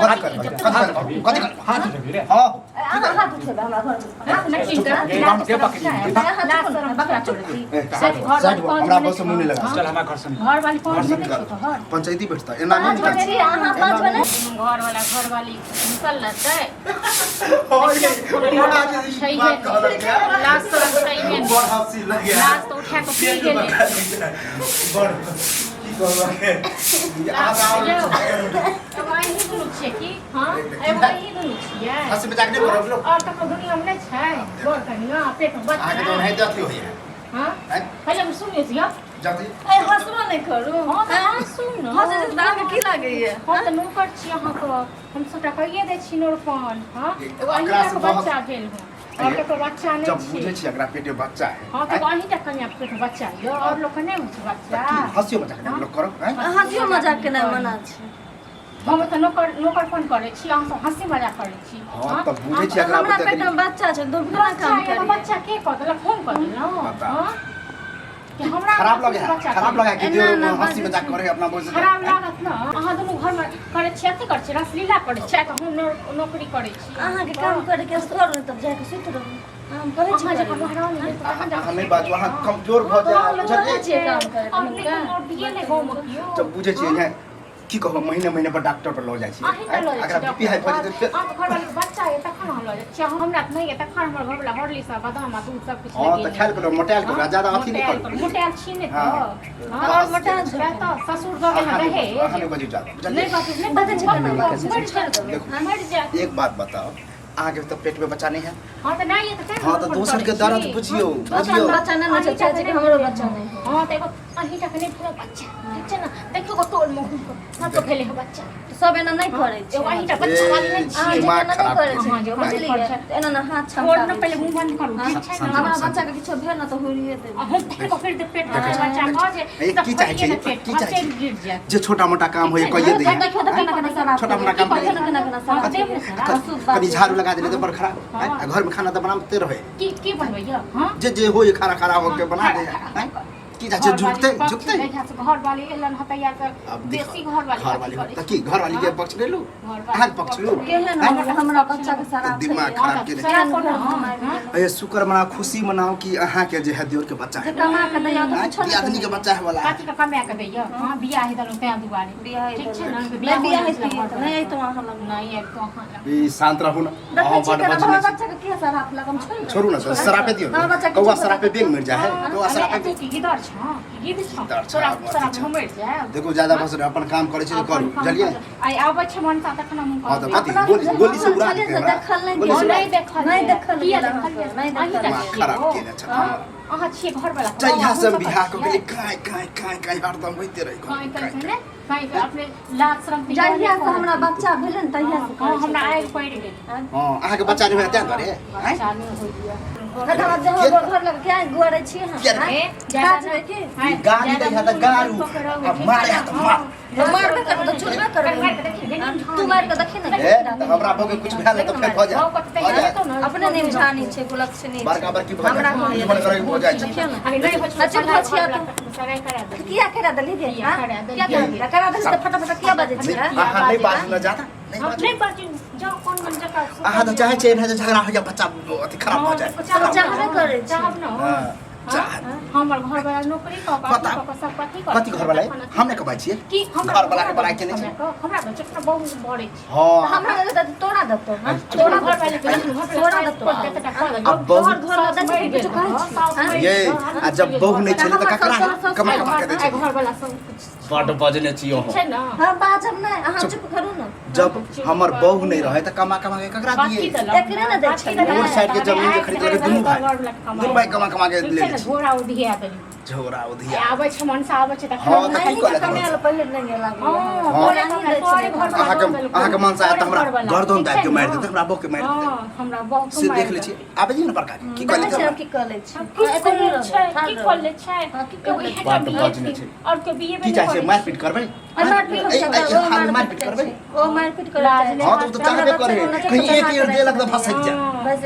कथी करबै, कथी करबै, कथी करबै? हाथ उठेबी रे? हँ। अहाँ हाथ उठेबै हमरा घर में? हाथ नहि चुप, छीनते, गाम के पकड़ी। लाज शरम बकरा चोरी। ए, साइड हो, हमरा बस मुँह नहि लगा। चल हमरा घर से निकल। घर वाली पाँच बजे छै तोहर? पंचायती बैठता एना नहि पाँच निकल। बजे अहाँ 5 बजे घर वाला घर वाली निकल लेतै। छैहे। लाज शरम छैहे। बड़ हँसी लगे। लाज तऽ उठा कऽ पी गेलै। बड़ की कहलक? यौ, एगो अहीं दुनू छियै की? हँ, एगो अहीं दुनू छियै। हँसी मजाक नहि करब लोक। आओर ककरो दुनियामे नहि छै बड़ कनिया पेट अहाँके तऽ बच्चा? ओनाहिते अथी होइए। हँ। आँय? पहिले हम सुनियो छियै। जल्दी। ए, हँसबो नहि करू। हँ तऽ हँसू ने। हँसै छी तऽ अहाँके की लागैए? हँ तऽ नौकर छी अहाँके, हम सबटा कहिए दै छी नौरपन। हँ, एगो अहीं एकरा से टाके बहस- बच्चा भेल हँ, आओर ककरो बच्चा नहि जब बुझै छै। छी एकरा पेटे बच्चा है। हँ तऽ अहीं टा कनिया पेट बच्चा यऽ, आओर लोकके नहि होइ छै बच्चा। की हँसियो मजाक नहि लोक करब, आँय? हँसियो मजाक केनाइ मना छै? हम तऽ नौकर नौकरपन करै छी, अहाँ सब हँसी मजाक करै छी। हँ तऽ बुझै छी एकरा हमरा बुते पेटमे बच्चा छै, दुगुना बच्चा काम यऽ तऽ करियै। बच्चा के कऽ देलक? हम कऽ देलहुँ? बताउ। हँ कि हमरा खराब लगे है? बच्चा खराब लगे है कि एना देवर ना हंसी बाजै मजाक छै। करे अपना बोल? खराब लागत ने? अहाँ दुनू घरमे करै छियै, अथी करै छियै, रसलीला करै छियै, तऽ हम नौकरी करै छी। अहाँके काम करैके सर नहि तब जाके सुति रहू। हम कहै छी अहाँ जकाँ करै। महारानी नहि तऽ अहाँ तखन अहाँ नहि बाजू, अहाँ कमजोर भऽ जाए, हम बुझलियै? कहै छियै काम करै आओर नहि हुनका। तऽ आओर दिए नहि गाँवमे केओ। जब बुझै छियै यहाँ की कहब, महीने महीने पर डॉक्टर पर लऽ जाइ छियै। अहीं तऽ लऽ जाइ अगर छी बीपी हाई भऽ जेतै फेर। अहाँके घरवाली बच्चा यऽ तखन अहाँ लऽ जाइ छियै, हमरा तऽ नहि यऽ तखन हमर घरवाला हॉर्लिक्स आ बादाम आ दूध सब किछु। हँ तऽ खायल करू, मोटायल करू, ज्यादा अथी नहि करू। मोटायल छी ने तऽ। हँ। आओर मोटायल छी। तऽ ससुर दऽ देने अहाँ नहि दहेज। अहाँ नहि बाजू ज्यादा, नहि बुझलियै? बाजू, नहि बजै छै बाजू, केना? मरि जायत, देखू। मरि जायत। एक बात बताउ, अहाँके तऽ पेट में बच्चा नहीं है? हँ तऽ नहि यऽ तऽ तें ने हँ तऽ फोन दोसर के करै दर्द छी। बुझियौ। दोसर बुझियौ। बच्चा नहि ने छै, चाहै छै कि हमरो बच्चा नहि हो। हँ तऽ एगो अहीं टाके नहि पूरा बच्चा, ठीक छै ने? देखियौ कऽ टोल मे हुनको सबके भेलै हँ बच्चा। सब एना नहि करै छै। एगो अहीं टा बच्चा वाली नहि ए, छी। अहाँ दिमाग जेना नहि खराब करै अहाँ छै जे बुझलियै? करै छै। तऽ एना ने हाथ छोड़ ने, छमकाबै पहिले छै। मुँह बंद करू, ठीक छै ने? हमरा बच्चाके किछो भेल ने तऽ हुरिये देबै। आ हम ताकि कऽ फेर देब पेट देखै छी, बच्चा देखै भऽ छी। जे ए, तऽ की चाहै खोलिए छी? ने पेट की चाहै बच्चे छी? गिर जायत। जे छोटा मोटा काम होइए कहिए देखियौ दैए। देखियौ तऽ केना केना शराब छोटा मोटा काम देखियौ ने केना केना शराब हँ, देब ने शराब। अशुभ बात। कनि झाड़ू लगा देले तऽ बड़ खराब। हँ। आँय? आ घरमे खाना तऽ बनाबते रहै। की की बनबैया? हँ जे जे होइए खाना खड़ा होके बना दे। आँय? की जाइ छै? झुकतै झुकतै। घर वाली एलन हतैया तऽ अब देखो, बेसी घर वाली घर वाली तऽ की घर वाली के पक्ष ले लू? घरवाली अहाँके पक्ष लू? केहन हमरा बच्चाके शराब दिमाग खराब केने। शराब कोना? हँ। अरे शुक्र मनाओ, खुशी मनाओ कि अहाँके जे है दियोर के बच्चा जे है। कमा के दैया तऽ आँय? किछो नहि। दियादनी के बच्चा है वाला है। कथी के कमा के दैया? हँ, बियाह हे देलहुँ तें दुआरे। बियाह ठीक छै ने? नहि बियाह हेतियै तऽ नहि अइतहुँ अहाँ लग। नहि आबितहुँ अहाँ लग। ई शांत रहू ने। देखै अहाँ छी बड केना बजने हमर छी। बच्चाके किया शराब लग हम छोड़ि छोड़ू ने, शरापे दियौ हमर ने। बच्चाके कौआ किछो शरापे बेंग मरि जाइ है। कौआ अरे शरापे एते की गिदर छौ? गिद्ध छौ? गिदड़ छौ, तोरा अथी शराब छौ। हम मरि जायब। देखू, ज्यादा बस अपन काम करै छी तऽ करू, बुझलियै? आइ आबै छै मनसा तखन हम हँ तऽ कहबै। कथी गोली गोली से उड़ा छलियै देतै से हमरा? देखल नहि गोली से हँ, उड़ा नहि देतै। देखल नहि गेल। देखल किया गेल देखल अहाँके, गेल? नहि अहीं देखल टा गेल। छियै खराब ओ। केने छथिन हँ, हमरा। अहाँ छियै घरवला। जहिया से हम बियाह कऽ गेली, काँय काँय काँय काँय हरदम होइते रहै। काँय काँय काँय काँय। ने काँय काँय अपने लाज शरम तऽ जहिया यादे से हमरा करत। बच्चा भेलै ने तहिया से हँ, करै हमरा छै। आगि पड़ि गेल। हँ, अहाँके बच्चा नहि होय तें दुआरे आँय? बच्चा नहि होइए। हँ तऽ हमरा जहाँ घर लग किया गुआरै छी अहाँ? किया? आँय? ए, ज्यादा काज रहै की? आँय, गाली ज्यादा दै है तऽ मुँह गारू पकड़ाउ, आ ठीक मारे छै है तऽ ने? मार। तऽ मारबे करबै तऽ चुनबे करबै। मारि कऽ देखी, देखी, तू मारि कऽ देखी ने। ए तऽ हमरा भऽ कुछ भेल तऽ फेर भऽ जाय भाव कटतै भऽ जाय। हेतौ ने? अपने निमझानी छै, कुलक्षणी छै। बड़का बड़की भऽ हमरा जाय, कहैया दुश्मन करे भऽ जाइ छै। देखियौ ने। अरे नहि होइ छै, आ चुप भऽ छियै सगाइ तू। सगाइ करा दे। किया करा देली गे? किया हाँ? करा देली? किया करा देली? करा देली तऽ फटाफट किया बाजै नहि छी? हाँ? अहाँ नहि बाजू ने ज्यादा, नहि हम बाजू। नहि बाजू, जाउ कोन मन जकाँ अहाँ तऽ चाहै छियै एना जे झगड़ा हो जाय, बच्चा अथी खराब भऽ जाय। चाहब चाहबे करै छी। चाहब ने। हँ, चाह हमर घरवाला नौकरी कऽ कऽ पता- अथी कऽ कऽ सब कथी करै कथी घरवाला है? हम नहि कमाइ छियै। की हमरा घरवाला के बड़ाई केने छै। हमरा बच्चा बहुत बड़े छै। हँ हमरा लग तऽ तोरा देतौ, हाँ? तोरा घरवाला के जखन घरवाला तोरा देतौ। एतेटा कऽ देलक, आ बहु- तोहर घर लग साउस मरि किछु गेल, कहै छी? साउस हाँ? मरि ये गेल, आ जब बहु नहि छलै तऽ ककरा कमा कमा के दै आइ छै? घरवाला सब कुछ बड बजने छी अहाँ। छै ने। हाँ, बाजब नहि, अहाँ चुप करू ने। जब हमर बहु नहि रहै तऽ कमा कमा के ककरा बाकी दियै? देलक। एकरे ने दै बाकी छलै। देलक। रोड साइड के जमीन जे खरीदलकै दुनू भाई, कमाइ। दुनू भाई कमा कमा के ठीक ले छै ने? छै। झोरा उधिया देली। झोरा उधिया आबै छै मनसा आबै छै तखन। हँ, तऽ की अहीं कऽ लेतै? कमायल पहिने नहि लागैया। हँ, हँ। तोरे अहीं कमाइ, दै तोरे छलै। घरवला अहाँके दऽ देलकौ। अहाँके मनसा आयत तऽ हमरा तोरे घरवला, गर्दन ठीक दाबि के छै मारि ने? देतै, हमरा बहु के मारि देतै। हँ, हमरा बहु के से मारि देख लै छी। देतै। आबै छी ने बड़का के की कऽ देखै लेतै छियै हमरा? की कऽ लै छी। की हँ, एतऽ कऽ रहू, छै? ठाढ़ की रहू। कऽ ले छै? हँ, की कऽ एगो ले इएह बड्ड टा बजने बीए छै। आओर केओ बीए की चाहै छियै? मारिपीट करबै? आ मारपीट ए, ए, ओ ए, मारपीट मारपीट करबै? ओ मारपीट करै लाज छै। ले। हँ तऽ ओ तऽ चाहबे करे कहीं एक ईर देलक तऽ फसकि जाय। बस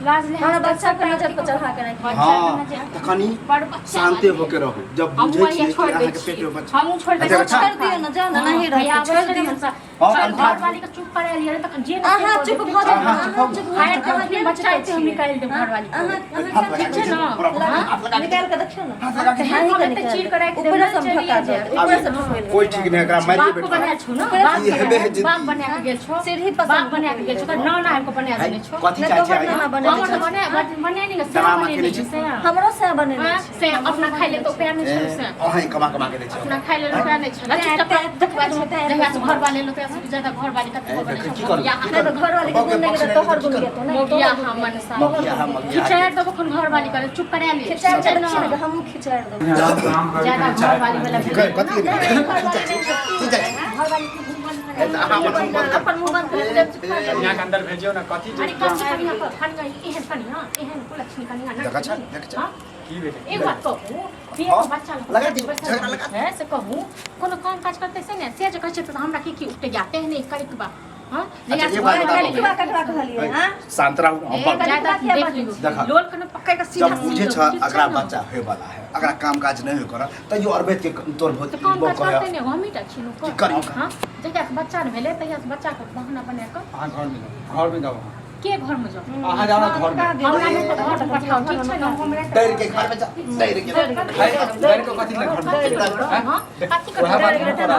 लाज ले। हमरा बच्चा के नजर पर चढ़ा के राखि। हँ तऽ कनि बड़ बच्चा शान्ते होके रहू जब हमहूँ बुझै अहिया छियै कि छोड़ि दै अहाँके पेट छियै। में बच्चा हमहूँ छोड़ि दै अच्छा, छियै। छोड़ि दियौ ने, जाउ ने, नहीं भैया रहतै, आबै छोड़ि छै ने दियौ। मनसा। हाँ, चल, अंठा घर वाली के चुप करा लिया ने तखन जे ने अहाँ चुप भऽ जाउ, अहाँ चुप अहाँ भऽ चुप भऽ हाय जाउ, अहाँ के बच्चा किया छै हम निकालि देब घर वाली के। हाथ लगा ठीक छै के ने? पूरा हाथ लगा के निकालि के देखियौ ने। हाथ लगा के अहीं के हम एते चीर कराके देब, ऊपरे से चलिए फका जायब। जायत, ऊपरे से फकैल कोई ठीक नहीं एकरा मारिए बाप को बैठा बनायल छौ ना बाप ई हेबे है जिद्दी। बाप बना के गेल छौ सीढ़ी पर बाप बना के गेल छौ ना ना हमको बना देने छौ कथी नहि चाहे तोहर छै नाना बनेने हमर छौ। तऽ बने बने नहीं से ड्रामा बने केने नहीं छी। से हमरो से बनेने हाँ, छै। से अपना खाइ ले तो पैर नहीं छौ से अहीं कमा कमा के दै छै अपना खाइ ले रुपया नहीं छौ तैं- तैं- देखबै छै, तैं- जहिया से घर वाले लो तहिया से ज्यादा घर वाली कते ए, बने देखै, की छौ करू? मगिया की नहि तऽ घर वाली के गुण नहि गेतौ, तोहर गुण गेतौ, नहि, मगिया तोहर गुण हमन गेतौ। सा मगिया हम मगिया खिचाड़ देबो खन घर वाली करे चुप करा ले खिचारि के देखियौ ने, हमहूँ खिचारि देबै। ज्यादा घर वाली वाला की कथी नहि, घर वाली नहि छै। की चाहे घर वाली के घूम बंद ए, तऽ अहाँ अपन मुँह बंद अपन मुँह बंद कर देब, चुप कर देब। कन्या के अंदर भेजियो ना कथी अरे कथी कनिया पर कनिया एहन कनिया एहन कुलक्षणी कनिया ना देखै छै, देखै छै। हाँ? की भेलै एक बात कहू बियाह हाँ, के बच्चा लग लगा दी, झगड़ा लगा दी। है से कहू कोनो काम काज करते से ने से जे कहै छै तऽ हमरा की की उठे जाते है नहीं करे के बा हां अच्छा, एक बात बताबू। कनिकबा ककरा कहलियै, हाँ? शांत रहू हम बंद ज्यादा किया देख बाजै लियौ देखा। लोल कने पकड़ के सीधा जब बुझे छ अगरा बच्चा होए वाला है अगरा काम काज नहीं हो कर तैयो अरबेत के तोर तऽ बहुत काम बो काज कहे करते ने हमही टा छी की करी? हां जहिया से बच्चा ने भेलै तहिया से बच्चा के बहाना बना कऽ अहाँ घर में जाओ घर में जाओ अहाँ के घर में जाओ अहाँ जाओ ना घर में हमरा नहि तऽ घर में पठाओ ठीक छै ने हमरा डर के घर में जा डर के डर के कथी ले घर में कथी करबै हां कथी वएह बात करबै हम करा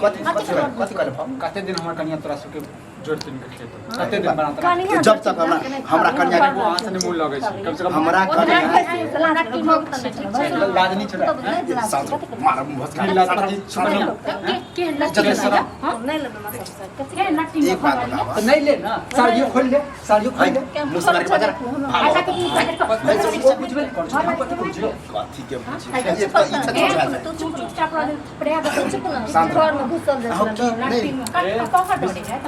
कथी कथी कथी कहले भाव कते दिन हमर कनिया तोरा सबके जोड़ तीन के खेत कते दिन बना तोरा कनिया जब तक हमरा हमरा कन्या के वो अहाँ से नहीं मूल लगै छै कम से कम हमरा कन्या लाज नहीं छोड़ा शांत रहो, मार मुँह भसका लाज पति छुपा के के नट्टी शरम। हां नहि लेबै मसाला सब। कथी के नट्टी एक बात बताओ तो नहीं ले ना साड़ियों खोल ले साड़ियों खोल ले मुँह से मार के बजा अच्छा तो तू पकड़ कथी वो बुझबे नहीं करै छै कथी बुझियो कथी के बुझी ये तो ई छछ तू चुपचाप रह प्रयाग चुप ना, शांत घर में घुसल जाइ अहाँ छै। की नहीं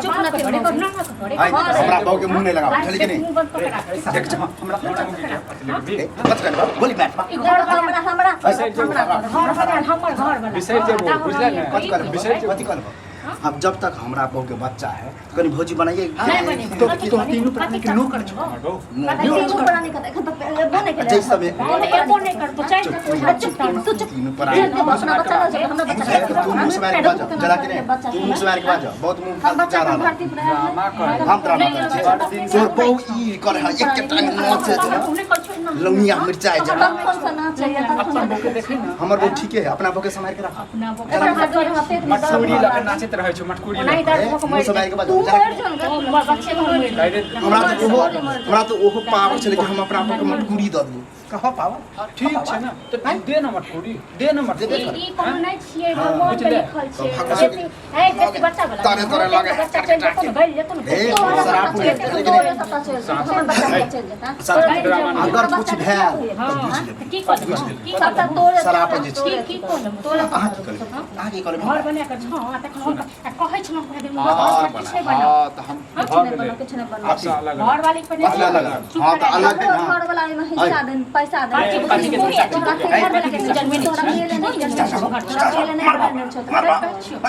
चुप ना घरे कर ना घरे हाय हमरा बहू के मुँह नहीं लगाओ बुझली कि नहीं मुंह बंद कर राख देख छ हमरा हमरा मुँह के अथी लेके ए, कथी कहले बाबू गोली मार ई घर वाला हमरा हमरा बिसरि जेबो घर वाला हमर घर वाला बिसरि जेबो बुझले ने कथी कहले बिसरि जेबो कथी कहले बाबू? अब जब तक हमरा बहू के बच्चा है कनी भौजी बनाइए नहीं बनेबो। तो तो तीनू प्राणी के नो कर छो हमर बहू तीनू प्राणी कतऽ एखन तक एबो नहि केलै। जै समय एबो नहि करतो चाहे आ चुप तू चुप तीनू प्राणी चुप, अपना बच्चा लऽ जाओ, हमरा बच्चा लऽ जाओ। तू मुँह से मार के बाजो जरा कि नहीं तू मुँह से मार के बाजो बहुत मुँह हम फालतू बच्चा जा के रहा भर्ती पर आयल ड्रामा कर हम ड्रामा करै छी तोर बहू ई करे है एक के टांग नाचे छै लौनिया मिर्चाई जरा तखन से नाचैया, तखन अपन से बहू के देखै ना हमर बहू ठीके है अपना बहू के सम्हार के रख अपना एखन से तोहर पेट में दर्द मटकुरी भऽ लऽ के रहल। नाचैत रहै छौ मटकुरी ओनाही लऽ के। दर्द भऽ के मुँह से मरि मार के बाजो तू जरा मरि जो ने, बच्चे मरि डायरेक्ट हमरा तऽ ओहो हमरा तऽ ओहो पावर छलै कि हम अपना बहू के मटकुरी दऽ दियौ कहाँ पावर ठीक छै ने तऽ दे ना मटकुरी दे ना मटकुरी ई कोनो नहि छियै भगवान के लिखल छै भगवान बेसी ए बेसी बच्चा वाला तारे तारे लगे। बच्चा चलि जेतौ ने गलि जेतौ ने हे, तोहर शराब सबटा पी चलि लेलकै जेतौ, तोहरे सबटा चलि जेतौ, हमर बच्चा के चलि जेतौ। शांत अगर कुछ भेल हां तऽ बुझि लेबै की कऽ देबै की कऽ सबटा देबै तोरे शराब जे छै। की की कऽ लेबै तोरे अहाँ की कहबै अहाँ की कहबै घर बना कऽ छौ आ तखन हम आ कहै छलहुँ कहै देबै घर घर बना। छै बनाओ हाँ तऽ हम किछु भऽ नहि गेलै बनौ, किछु नहि बनौ। आपसँ अलग घर वाली पर अलग अलग हाँ तऽ अलग है ना घर वाला एहिमे हिस्सा देन, पैसा देन। कथी कथी के के घर वाला के जन्मे नहि तोरा अकेले नहि जन्म छौ, तोरा अकेले नहि जन्म छौ, मार तोरा बाप। छियौ।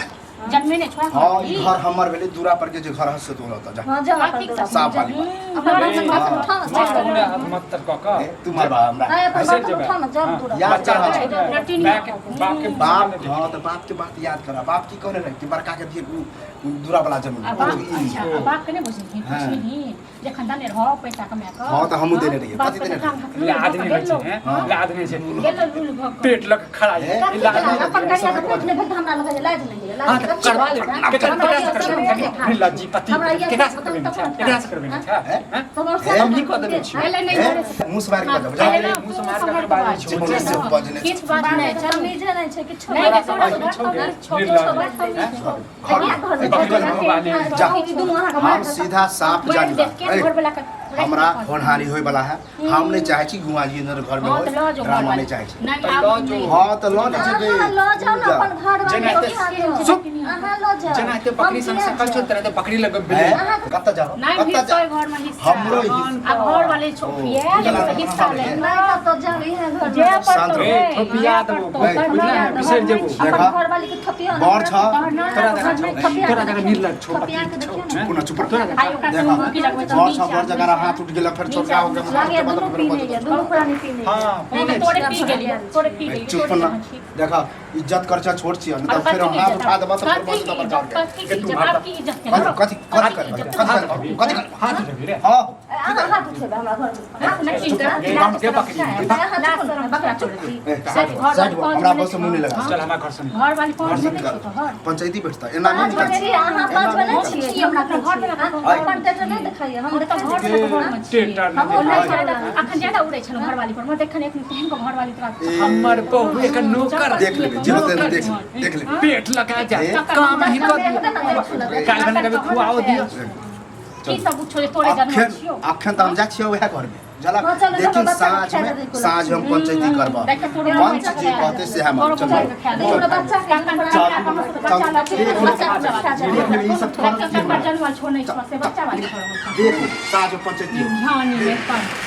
जन्मे नहि छौ हाँ ई घर हमर भेलै दूरा पर के जे घर है से तोहर होता जा हाँ, जाओ अपन दूरा। साफ वाली बात अपन बर्तन बासन उठाओ ना, मस्त जाओ। होने हाथ मत तर कऽ कऽ ए, तू मारबा हमरा आय, अपन बिसरि बर्तन जेबै। उठाओ ना, जाओ दूरा। याद बच्चा कर छै नटी माय के बाप के बाप हाँ तऽ बाप के बात याद कर बाप की कहने रहे कि बड़का के दिए उ दूरा वाला जमीन आ बाप अच्छा आ बाप के नहि बुझलिही हाँ। पुछलिही जखन दने रहो पैसा कमा कऽ हाँ, तऽ हमहूँ देने रहियै। बाप कथी के देने तऽ काम हाथ लाद नहि होइ छै हैं? हाँ। लाद नहि छै गेलो लूल भऽ कऽ पेट लऽ के खड़ा हे? है कथी लाद केला? नहि अपन कनिया के पेट नहि भेल तऽ हमरा लगै जे लाज नहि होइए, लाज हाँ तऽ कथी करवा ले केला? केकरा हमरा केकरा से इएह करबेने सब छै निर्लज्जी पति हमरा इएह केकरा से सब करबेने छै तखन केकरा से करबेने छै हैं? हैं? तोहर हे? सब हम ही कऽ देने छियौ अइले नहि ए, करे से। मुँह से मार के बाजो अइले जा ना, मुँह से तू मार के सम्हार बाजै बाज। छौ। मुँह से बजने किछु बात नहि चल तमीजे नहि छै किछो नहि नहि। गे, तोरा तमीज छौ गे, छोटो निर्लज्ज। छौ, बड़ तमीज छौ। घर इएह घर में कथी कहले भगवाने जा। ई दुनू अहाँके हम मारि देत। सीधा साफ मारि जानी देत, के घर वाला के हमरा होनहारी होय वाला है हम नहीं चाहे छी गुआ जी अंदर घर में हाँ होय तऽ लऽ जो ड्रामा नहीं चाहे छी नहि तऽ आब लऽ जो। नहि। हाँ तऽ लऽ ने जेबै अहाँ लऽ जाउ ने अपन घर वाली जेनाहिते- के हाथो। चुप। अहाँ लऽ जाउ। जेना एते बकरी हम सन किया सकल छौ जायब? तेनाहिते बकरी लग हैं? बिल्ली कतऽ जाओ नहि कतऽ हिस्सा जाओ घर में हिस्सा हमरो हिस्सा आ घर वाले छोपिए ओ, हिस्सा ले नहि कतऽ जाउ, इएह घर में। जे शांत पड़तौ रहो। रे, थोपिया जे देबो, पड़तौ, बुझले तोहर ने, ना, बिसरि जेबो। तोहर देखा। अपन घर वाली के थपिया ने। बड़ छ तोरा ना, जकाँ तोहर छौ नहि तोरा जकाँ निर्लज्ज छौ थपिया के देखियौ ने। चुप ना चुप तोरा जकाँ आइ ओकरा देखा मुर्गी लगबै छै, बड़ छ बड़ जगह रहा हाथ उठ गेला, फेर छोटका हो गेल। लागे दुनू पीने ये, दुनू प्राणी पीने ये। हाँ। नहीं नहीं, तोरे पी गेलियो, तोरे पी गेलियो। चुप ना, देखा, इज्जत खर्चा छोड़ छियै नहीं तो फेर हाथ उठा देबा तो फिर बस दबर जाओ। कथी की इज्जत? आपकी इज्जत के कथी कथी कथी करबै, कथी करबै, कथी करबै? हाथ उठेबी रे? हाँ। अहाँ हाथ उठेबै हमरा घरमे? हाथ नहि चुप, इज्जत। गाम के पकड़ी। अहाँ लाज चुप शरम ना, बकरा चुप। चोरी। ए, साइड हो, हमरा बस मुँह नहीं लगा। चल, हमरा घर से निकल। घर वाली पहुँच नहीं छौ तो घर पंचायती बैठता एना नहीं पाँच निकल। बजे छियै, अहाँ 5 बजे हम छियै, छियै, हमरा हमरा घर घर वाला। अपन टेटर नहि देखाइए, हम हम तऽ देखै घर छियै। वाला घरमे छियै। टेटर हम नहि नहि देखाइ। ज्यादा अखन ज्यादा उड़ै छलहुँ घरवाली पर। म देखन एक तेहन को घरवाली तोरा। हमर बहू एक नौकर। देख लेबै जे होतै, देख लेबै, देख लेबै। पेट लगा जा ए। काम ही कर। देखते ने, देख लेबै। काल्हि भने कभी खुआओ दियो। की सब छो तोरे जन्म अखन छियौ। अखन तऽ हम जाइ छियै वएह घरमे झलक। हाँ, चलू, लेकिन बच्चा के साँझ खा में देबै। साँझ हम पंचायती करबा। देख तोरे पंच जे कहते से हम तोरो चल। बच्चा के खा देखियौ ने, बच्चा के चल, बच्चा चल, देख ले। बच्चा के खा जाए। देख ले, ई सब थोड़ा जन्म छोड़ नहीं छो से बच्चा वाली छोड़। देख ले, साँझ में पंचायती हो। ध्यान नहीं पर।